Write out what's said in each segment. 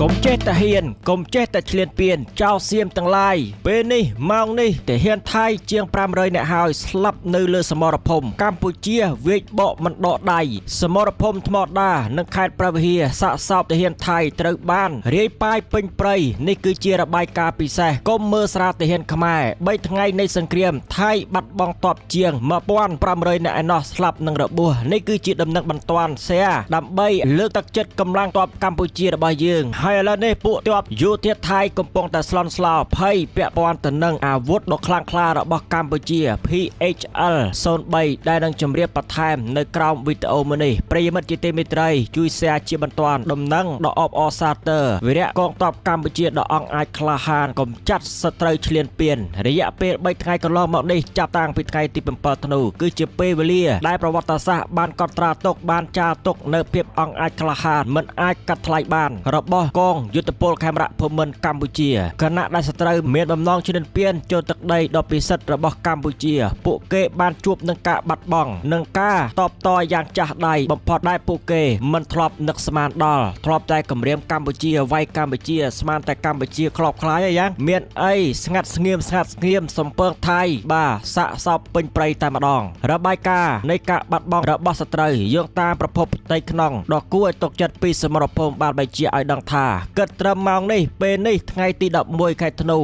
កុំចេះតែហ៊ានកុំចេះតែឆ្លៀនពៀនចោលសៀមទាំងឡាយពេលនេះម៉ោងនេះទាហានថៃជាង500នាក់ហើយស្លាប់នៅលើសមរភូមិកម្ពុជាវាយបកមិនដកដៃសមរភូមិថ្មដានិងខេត្តព្រះវិហារសាកសពទាហានថៃត្រូវបានរាយប៉ាយពេញព្រៃនេះគឺជារបាយការណ៍ពិសេសកុំមើលស្រាលទាហានខ្មែរ3ថ្ងៃនៃសង្គ្រាមថៃបាត់បង់ទ័ពជាង1500នាក់ឯណោះស្លាប់និងរបួសនេះគឺជាដំណឹងបន្ទាន់សែដើម្បីលើកទឹកចិត្តកម្លាំងទ័ពកម្ពុជារបស់យើងហើយឥឡូវនេះពួកទ័ពយោធាថៃកំពុងតែស្លន់ស្លោភ័យពាក់ព័ន្ធទៅនឹងអាវុធដ៏ខ្លាំងក្លារបស់កម្ពុជា PHL 03ដែលនឹងជម្រាបបន្ថែមនៅក្រោមវីដេអូមួយនេះប្រិយមិត្តជាទីមេត្រីជួយ share ជាបន្ទាន់ដំណឹងដ៏អបអរសាទរវីរៈកងទ័ពកម្ពុជាដ៏អង់អាចក្លាហានកម្ចាត់សត្រូវឈ្លានពានរយៈពេល3ថ្ងៃកន្លងមកនេះចាប់តាំងពីថ្ងៃទី7ធ្នូគឺជាពេលវេលាដែលប្រវត្តិសាស្ត្របានកត់ត្រាទុកបានចារទុកនៅភាពអង់អាចក្លាហានមិនអាចកាត់ថ្លៃបានរបស់កងយុទ្ធពលខេមរៈភូមិន្ទកម្ពុជាខណៈដែលសត្រូវមានបំណងឈ្លានពានចូលទឹកដីដ៏ពិសិដ្ឋរបស់កម្ពុជាពួកគេបានជួបនឹងការបាត់បង់និងការតបតយ៉ាងចាស់ដៃបំផុតដែលពួកគេមិនធ្លាប់នឹកស្មានដល់ធ្លាប់តែគម្រាមកម្ពុជាវាយកម្ពុជាស្មានតែកម្ពុជាក្លបខ្លាយអីយ៉ាងមានអីស្ងាត់ស្ងៀមស្ងាត់ស្ងៀមសំពើងថៃបាទសាកសពពេញព្រៃតែម្ដងរបាយការណ៍នៃការបាត់បង់របស់សត្រូវយោងតាមប្រភពផ្ទៃក្នុងដ៏គួរឲ្យទុកចិត្តពីសមរភូមិបានបញ្ជាក់ឲ្យដឹងថាគិតត្រឹមម៉ោងនេះពេលនេះថ្ងៃទី11ខែធ្នូ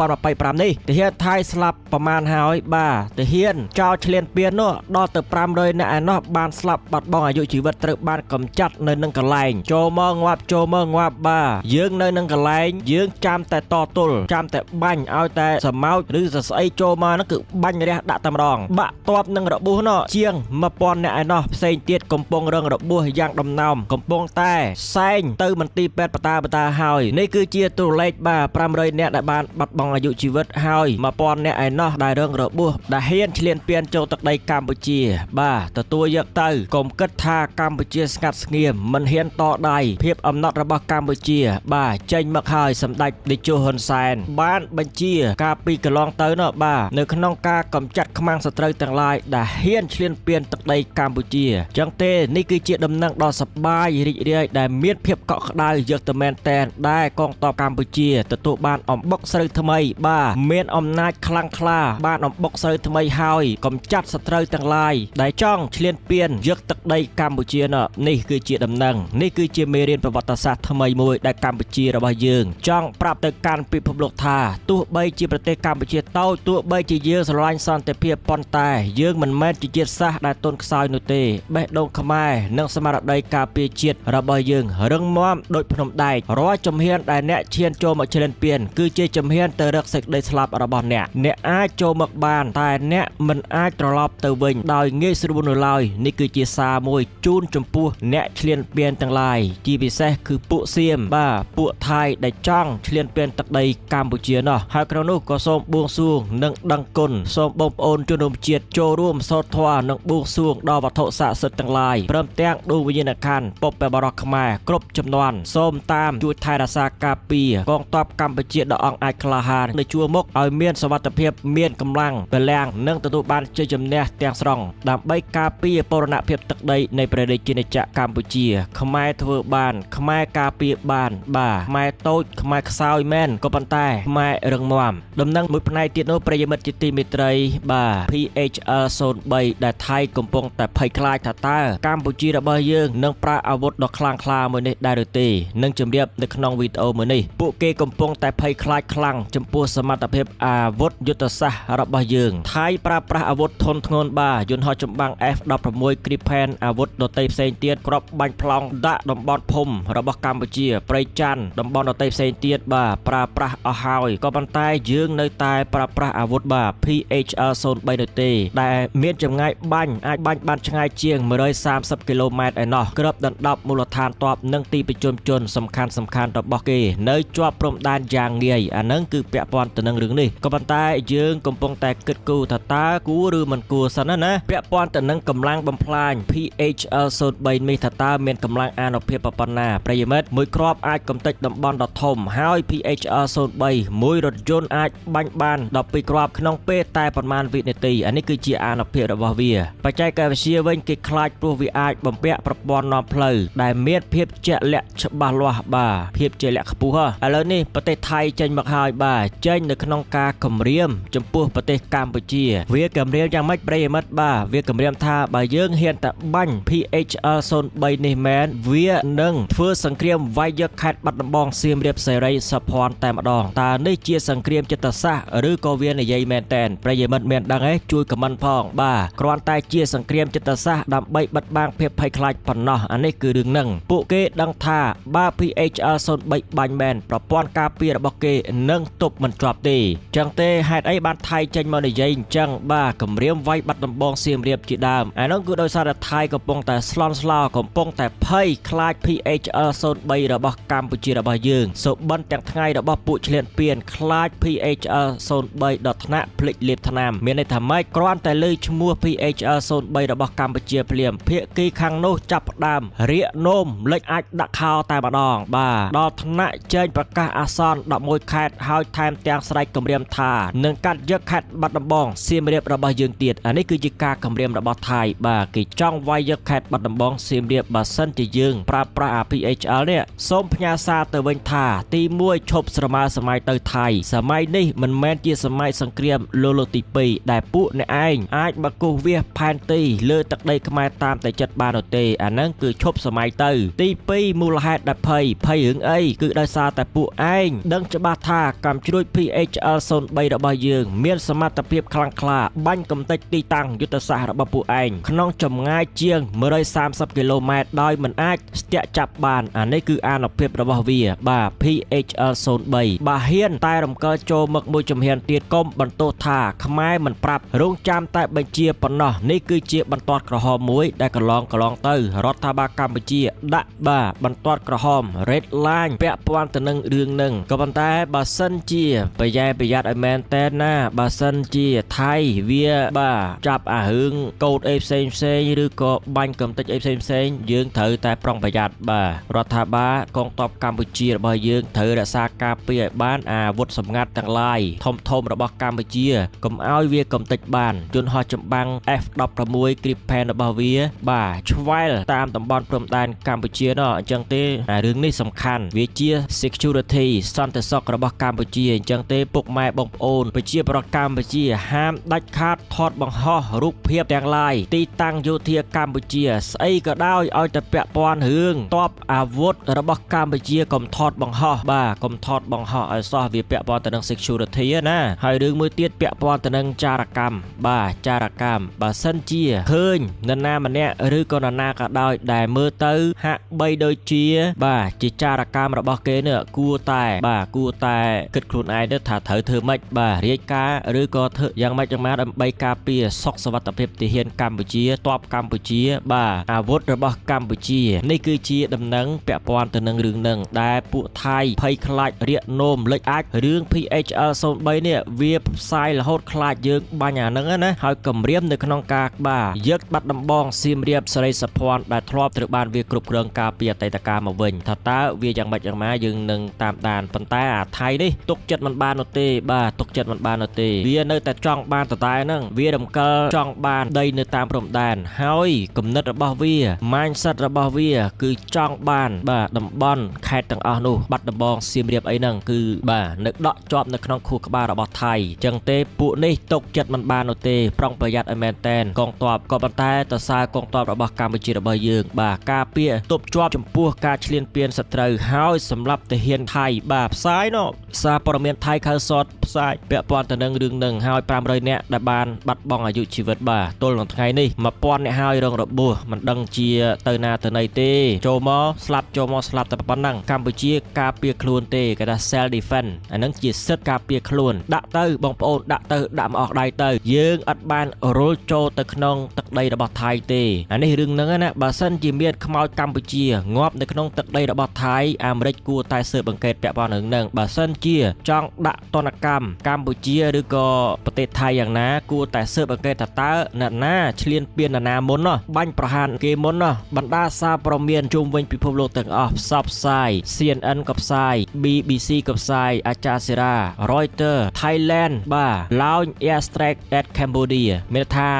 2025នេះទាហានថៃស្លាប់ប្រមាណហើយបាទទាហានចោលឈ្លានពាននោះដល់ទៅ500នាក់ឯណោះបានស្លាប់បាត់បង់អាយុជីវិតត្រូវបានកម្ចាត់នៅនឹងកន្លែងចូលមកងាប់ចូលមកងាប់បាទយើងនៅនឹងកន្លែងយើងចាំតែតទល់ចាំតែបាញ់ឲ្យតែសមោចឬសស្អីចូលមកនោះគឺបាញ់រះដាក់តែម្ដងបាក់តបនឹងរបួសនោះជាង1000នាក់ឯណោះផ្សេងទៀតកំពុងរងរបួសយ៉ាងដំណំកំពុងតែសែងទៅមន្ទីរពេទ្យបតាបតាហើយនេះគឺជាតួលេខបាទ500នាក់ដែលបានបាត់បង់អាយុជីវិតហើយ1000នាក់ឯណោះដែលរងរបួសដែលហ៊ានឈ្លានពានចូលទឹកដីកម្ពុជាបាទទទួលយកទៅកុំគិតថាកម្ពុជាស្ងាត់ស្ងៀមមិនហ៊ានតដៃភាពអំណត់របស់កម្ពុជាបាទចេញមកហើយសម្ដេចតេជោហ៊ុនសែនបានបញ្ជាការពីកន្លងទៅនោះបាទនៅក្នុងការកម្ចាត់ខ្មាំងសត្រូវទាំងឡាយដែលហ៊ានឈ្លានពានទឹកដីកម្ពុជាចឹងទេនេះគឺជាដំណឹងដ៏សប្បាយរីករាយដែលមានភាពកក់ក្ដៅយកទៅមែនតែនដែលកងទ័ពកម្ពុជាទទួលបានអំបុកស្រូវថ្មីបាទមានអំណាចខ្លាំងក្លាបានអំបុកស្រូវថ្មីហើយកម្ចាត់សត្រូវទាំងឡាយដែលចង់ឈ្លានពានយកទឹកដីកម្ពុជានេះគឺជាដំណឹងនេះគឺជាមេរៀនប្រវត្តិសាស្ត្រថ្មីមួយដែលកម្ពុជារបស់យើងចង់ប្រាប់ទៅកាន់ពិភពលោកថាទោះបីជាប្រទេសកម្ពុជាតូចទោះបីជាយើងស្រឡាញ់សន្តិភាពប៉ុន្តែយើងមិនមែនជាជាតិសាសន៍ដែលទន់ខ្សោយនោះទេបេះដូងខ្មែរនិងស្មារតីការពារជាតិរបស់យើងរឹងមាំដូចភ្នំដែករាល់ជំហានដែលអ្នកឈានចូលមកឈ្លានពានគឺជាជំហានទៅរកសេចក្តីស្លាប់របស់អ្នកអ្នកអាចចូលមកបានតែអ្នកមិនអាចត្រឡប់ទៅវិញដោយងាយស្រួលនោះឡើយនេះគឺជាសារមួយជូនចំពោះអ្នកឈ្លានពានទាំងឡាយជាពិសេសគឺពួកសៀមបាទពួកថៃដែលចង់ឈ្លានពានទឹកដីកម្ពុជានោះហើយក្នុងនោះក៏សូមបួងសួងនិងដឹងគុណសូមបងប្អូនជនរួមជាតិចូលរួមសូត្រធម៌និងបួងសួងដល់វត្ថុស័ក្តិសិទ្ធិទាំងឡាយព្រមទាំងដួងវិញ្ញាណក្ខន្ធបុព្វបុរសខ្មែរគ្រប់ចំនួនសូមតាមជួយថែរក្សាការពារកងទ័ពកម្ពុជាដ៏អង់អាចក្លាហាននៅជួរមុខឲ្យមានសុវត្ថិភាពមានកម្លាំងពលំនិងទទួលបានជ័យជំនះទាំងស្រុងដើម្បីការពារបូរណភាពទឹកដីនៃព្រះរាជាណាចក្រកម្ពុជាខ្មែរធ្វើបានខ្មែរការពារបានបាទខ្មែរតូចខ្មែរខ្សោយមែនក៏ប៉ុន្តែខ្មែររឹងមាំដំណឹងមួយផ្នែកទៀតនោះប្រិយមិត្តជាទីមេត្រីបាទ PHL 03ដែលថៃកំពុងតែភ័យខ្លាចថាតើកម្ពុជារបស់យើងនឹងប្រើអាវុធដ៏ខ្លាំងក្លាមួយនេះដែរឬទេនឹងជម្រាបនៅក្នុងវីដេអូមួយនេះពួកគេកំពុងតែភ័យខ្លាចខ្លាំងចំពោះសមត្ថភាពអាវុធយុទ្ធសាស្ត្ររបស់យើងថៃប្រើប្រាស់អាវុធធនធ្ងន់បាទយន្តហោះចម្បាំង F16 Gripen អាវុធដទៃផ្សេងទៀតគ្រាប់បាញ់ប្លង់ដាក់តំបន់ភូមិរបស់កម្ពុជាព្រៃច័ន្ទតំបន់ដទៃផ្សេងទៀតបាទប្រើប្រាស់អស់ហើយក៏ប៉ុន្តែយើងនៅតែប្រើប្រាស់អាវុធបាទ PHL 03នោះទេដែលមានចម្ងាយបាញ់អាចបាញ់បានឆ្ងាយជាង130គីឡូម៉ែត្រឯណោះគ្របដណ្ដប់មូលដ្ឋានទ័ពនិងទីប្រជុំជនសំខាន់របស់គេនៅជាប់ព្រំដែនយ៉ាងងាយអានឹងគឺពាក់ព័ន្ធទៅនឹងរឿងនេះក៏ប៉ុន្តែយើងកំពុងតែគិតគូរថាតើគួរឬមិនគួរសិនណាពាក់ព័ន្ធទៅនឹងកម្លាំងបំផ្លាញ PHL 03នេះថាតើមានកម្លាំងអានុភាពប៉ុណ្ណាប្រិយមិត្តមួយគ្រាប់អាចកំទេចតំបន់ដ៏ធំហើយ PHL 03មួយរថយន្តអាចបាញ់បាន12គ្រាប់ក្នុងពេលតែប្រមាណវិនាទីអានេះគឺជាអានុភាពរបស់វាបច្ចេកវិទ្យាវិញគេខ្លាចព្រោះវាអាចបំពាក់ប្រព័ន្ធនាំផ្លូវដែលមានភាពជាក់លាក់ច្បាស់លាស់ បាទភាពជាលក្ខខ្ពស់ហ៎ឥឡូវនេះប្រទេសថៃចេញមកហើយបាទចេញនៅក្នុងការគម្រាមចំពោះប្រទេសកម្ពុជាវាគម្រាមយ៉ាងម៉េចប្រិយមិត្តបាទវាគម្រាមថាបើយើងហ៊ានតែបាញ់ PHL 03នេះមែនវានឹងធ្វើសង្គ្រាមវាយយកខេត្តបាត់ដំបងសៀមរាបសេរីសុភ័ណ្ឌតែម្ដងតើនេះជាសង្គ្រាមចិត្តសាស្ត្រឬក៏វានិយាយមែនតែនប្រិយមិត្តមានដឹងទេជួយខមមិនផងបាទគ្រាន់តែជាសង្គ្រាមចិត្តសាស្ត្រដើម្បីបិទបាំងភាពភ័យខ្លាចប៉ុណ្ណោះអានេះគឺរឿងនឹងពួកគេដឹងថាបើ PHL 03បាញ់មែនប្រព័ន្ធការពាររបស់គេនឹងទប់មិនជាប់ទេចឹងទេហេតុអីបានថៃចេញមកនិយាយអញ្ចឹងបាទគម្រាមវាយបាត់ដំបងសៀមរាបជាដើមអានោះគឺដោយសារតែថៃកំពុងតែស្លន់ស្លោកំពុងតែភ័យខ្លាច PHL 03របស់កម្ពុជារបស់យើងសូបិនទាំងថ្ងៃរបស់ពួកឆ្លៀនពៀនខ្លាច PHL 03ដល់ថ្នាក់ភ្លេចលេបថ្នាំមានន័យថាម៉េចគ្រាន់តែលើឈ្មោះ PHL 03របស់កម្ពុជាភ្លាមភាគីខាងនោះចាប់ផ្ដើមរៀកនោមលេចអាចដាក់ខោតែម្ដងបាទដល់ថ្នាក់ចេញប្រកាសអាសន្ន11ខេត្តហើយថែមទាំងស្រែកគម្រាមថានឹងកាត់យកខេត្តបាត់ដំបងសៀមរាបរបស់យើងទៀតអានេះគឺជាការគម្រាមរបស់ថៃបាទគេចង់វាយយកខេត្តបាត់ដំបងសៀមរាបបើសិនជាយើងប្រើប្រាស់អា PHL នេះសូមផ្ញើសារទៅវិញថាទី1ឈប់ស្រមើសម័យទៅថៃសម័យនេះមិនមែនជាសម័យសង្គ្រាមលោកទី2ដែលពួកអ្នកឯងអាចមកគូសវាសផែនទីលើទឹកដីខ្មែរតាមតែចិត្តបាននោះទេអាហ្នឹងគឺឈប់សម័យទៅទី2មូលហេតុដែលភ័យរឿងអីគឺដោយសារតែពួកឯងដឹងច្បាស់ថាកាំជ្រួច PHL 03របស់យើងមានសមត្ថភាពខ្លាំងក្លាបាញ់កំទេចទីតាំងយុទ្ធសាស្ត្ររបស់ពួកឯងក្នុងចម្ងាយជាង130គីឡូម៉ែត្រដោយមិនអាចស្ទាក់ចាប់បានអានេះគឺអានុភាពរបស់វាបាទ PHL 03បើហ៊ានតែរំកិលចូលមកមួយជំហានទៀតកុំបន្ទោសថាខ្មែរមិនប្រាប់រងចាំតែបញ្ជាប៉ុណ្ណោះនេះគឺជាបន្ទាត់ក្រហមមួយដែលកន្លងទៅរដ្ឋាភិបាលកម្ពុជាដាក់បាទបន្ទាត់ក្រហម Red Line ពាក់ព័ន្ធទៅនឹងរឿងនឹងក៏ប៉ុន្តែបើសិនជាប្រយ័ត្នឲ្យមែនតែនណាបើសិនជាថៃវាបាទចាប់អារឿងកោតអីផ្សេងឬក៏បាញ់កំទេចអីផ្សេងយើងត្រូវតែប្រុងប្រយ័ត្នបាទរដ្ឋាភិបាលកងទ័ពកម្ពុជារបស់យើងត្រូវរក្សាការពារឲ្យបានអាវុធសម្ងាត់ទាំងឡាយធំរបស់កម្ពុជាកុំឲ្យវាកំទេចបានយន្តហោះចម្បាំង F16 Gripen របស់វាបាទឆ្វែលតាមតំបន់ព្រំដែនកម្ពុជាណោះអញ្ចឹងទេអារឿងនេះសំខាន់វាជា security សន្តិសុខរបស់កម្ពុជាអញ្ចឹងទេពុកម៉ែបងប្អូនប្រជាប្រដ្ឋកម្ពុជាហាមដាច់ខាតថតបង្ហោះរូបភាពទាំងឡាយទីតាំងយោធាកម្ពុជាស្អីក៏ដោយឲ្យតែពាក់ព័ន្ធរឿងតបអាវុធរបស់កម្ពុជាកុំថតបង្ហោះបាទកុំថតបង្ហោះឲ្យសោះវាពាក់ព័ន្ធទៅនឹង security ណាហើយរឿងមួយទៀតពាក់ព័ន្ធទៅនឹងចារកម្មបាទចារកម្មបើសិនជាឃើញនរណាម្នាក់ឬក៏នរណាក៏ដោយដែលមើលទៅហាក់បីដូចជាបាទជាចារកម្មរបស់គេនេះគួរតែបាទគួរតែគិតខ្លួនឯងទៅថាត្រូវធ្វើម៉េចបាទរាយការណ៍ឬក៏ធ្វើយ៉ាងម៉េចយ៉ាងម៉ាដើម្បីការពារសុខសុវត្ថិភាពទាហានកម្ពុជាទ័ពកម្ពុជាបាទអាវុធរបស់កម្ពុជានេះគឺជាដំណឹងពាក់ព័ន្ធទៅនឹងរឿងនឹងដែលពួកថៃភ័យខ្លាចរៀកនោមលេចអាចរឿង PHL 03នេះវាផ្សាយរហូតខ្លាចយើងបាញ់អាហ្នឹងណាហើយគម្រាមនៅក្នុងការបាទយកបាត់ដំបងសៀមរាបសេរីសុភ័ណ្ឌដែលធ្លាប់ត្រូវបានវាគ្រប់គ្រងការពីអតីតកាលមកវិញថាតើវាយ៉ាងម៉េចយ៉ាងម៉ាយើងនឹងតាមដានប៉ុន្តែអាថៃនេះទុកចិត្តមិនបាននោះទេបាទទុកចិត្តមិនបាននោះទេវានៅតែចង់បានតតែហ្នឹងវារំកិលចង់បានដីនៅតាមព្រំដែនហើយគំនិតរបស់វា mindset របស់វាគឺចង់បានបាទតំបន់ខេត្តទាំងអស់នោះបាត់ដំបងសៀមរាបអីហ្នឹងគឺបាទនៅដកជាប់នៅក្នុងខួរក្បាលរបស់ថៃចឹងទេពួកនេះទុកចិត្តមិនបាននោះទេប្រុងប្រយ័ត្នឲ្យមែនតែនកងទ័ពក៏ប៉ុន្តែតសើកងទ័ពរបស់កម្ពុជារបស់យើងបាទការពារទប់ជាប់ចំពោះការឈ្លានពានសត្រូវហើយសម្រាប់ទាហានថៃបាទផ្សាយនោះសារព័ត៌មានថៃខៅសតផ្សាយពាក់ព័ន្ធទៅនឹងរឿងនឹងហើយ500នាក់ដែលបានបាត់បង់អាយុជីវិតបាទទល់នឹងថ្ងៃនេះ1000នាក់ហើយរងរបួសមិនដឹងជាទៅណាទៅណីទេចូលមកស្លាប់ចូលមកស្លាប់តែប៉ុណ្ណឹងកម្ពុជាការពារខ្លួនទេគេថា self defense អានឹងជាសិទ្ធិការពារខ្លួនដាក់ទៅបងប្អូនដាក់ទៅដាក់មកអស់ដៃទៅយើងអត់បានរុលចូលទៅក្នុងទឹកដីរបស់ថៃទេអានេះរឿងហ្នឹងណាបើសិនជាមានខ្មោចកម្ពុជាងាប់នៅក្នុងទឹកដីរបស់ថៃអាមេរិកគួរតែស៊ើបអង្កេតពាក់ព័ន្ធនឹងហ្នឹងបើសិនជាចង់ដាក់ទណ្ឌកម្មកម្ពុជាឬក៏ប្រទេសថៃយ៉ាងណាគួរតែស៊ើបអង្កេតថាតើអ្នកណាឈ្លានពានអ្នកណាមុនណោះបាញ់ប្រហារគេមុនណោះបណ្ដាសារព័ត៌មានជុំវិញពិភពលោកទាំងអស់ផ្សព្វផ្សាយ CNN ក៏ផ្សាយ BBC ក៏ផ្សាយ Al Jazeera Reuters Thailand បាទ Launch Airstrike at Cambodia មានថា